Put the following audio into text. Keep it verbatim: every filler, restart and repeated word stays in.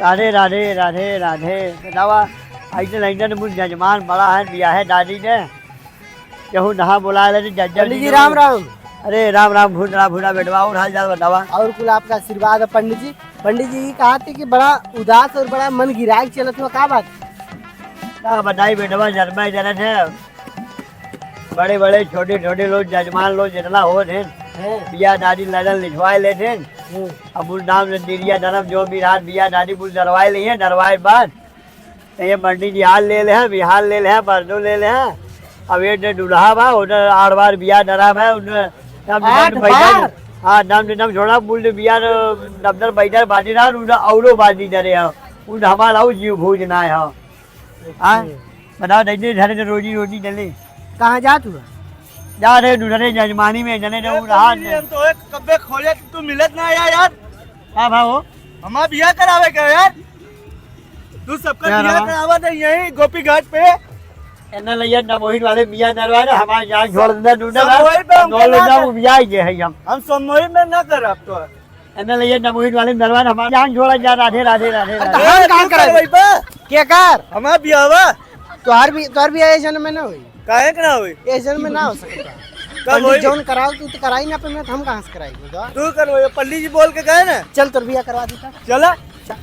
राधे, राधे, राधे, राधे। बतावा, ऐसे लइकन मुझ जजमान बड़ा है, बियाहे दादी ने। केहू नहा बुलाए ले, जज्जर पंडित जी, जी राम लोग। राम। अरे, राम, राम, भूत राम, भूरा बेटवा, और हाल चाल बतावा। और कुल आपका आशीर्वाद है, पंडित जी। पंडित जी, ये कहा थे कि बड़ा उदास और बड़ा मन गिराए के चलत हुआ, का बात? का बताई बेटवा, जन्मे जन्म है। बड़े बड़े, छोटे छोटे लोग, जजमान लोग जितना होत हैं, हैं। बियाह दादी लड़न लिखवाए लेत हैं। हम्म। अब उन नाम से दिरिया धर्म जो भी रहा, बियाह दादी कुल डरवाए लिए हैं, डरवाए बाद। ये पंडित जी हाल ले ले हैं, बिहार ले ले हैं, बरदो ले ले हैं। अब ये जो दूल्हा बा, उधर आठ बार बियाह धर्म है, उधर नाम आठ निधन बैठल। बार? हाँ, नाम निधन छोड़ा, मूल बियाह दफ्तर बैठल बाजी रहा, उधर औरो बाजी डरे हैं। उधर हमारा और जीव भूज ना है। हाँ? अच्छा। बताओ, नहीं, नहीं, धरे तो रोजी, रोजी डले। कहाँ जात हुआ? जा रहे दूसरे जजमानी में, जने तो अरे रहा पंडित जी, हम तो एक कब्बे खोजे, तू मिलत ना आया यार। का भाव हो? हमार बियाह करावे का यार? तू सबका क्या बियाह रहा? करावा नहीं यही गोपी घाट पे। एन्ना लइया नमोहिन वाले बियाह नरवा रहे, हमार जान छोड़ देना, दूसरा सब वही पे हम नौ लोग ना। उबिया गए हैं हम। हम समोही में ना करब तो। एन्ने ले ये नमोहित वाले दरबार हमार जान छोड़ा जा, राधे, राधे, राधे, अरे राधे। तो हम ए, कहाँ तू कराई? करवाई बा? के कर? हमार बियाहवा। तोहार भी, तोहार बियाह ए जन्म में ना होई। काहे के ना होई? ए जन्म में ना हो सकता। कब पंडित होई? जौन कराओ, तू तो कराई ना पे, हम कहाँ से कराई, बताओ? तू करवाई, पंडित जी बोल के गए ना। चल, तोर बियाह करवा देता। चला। चल।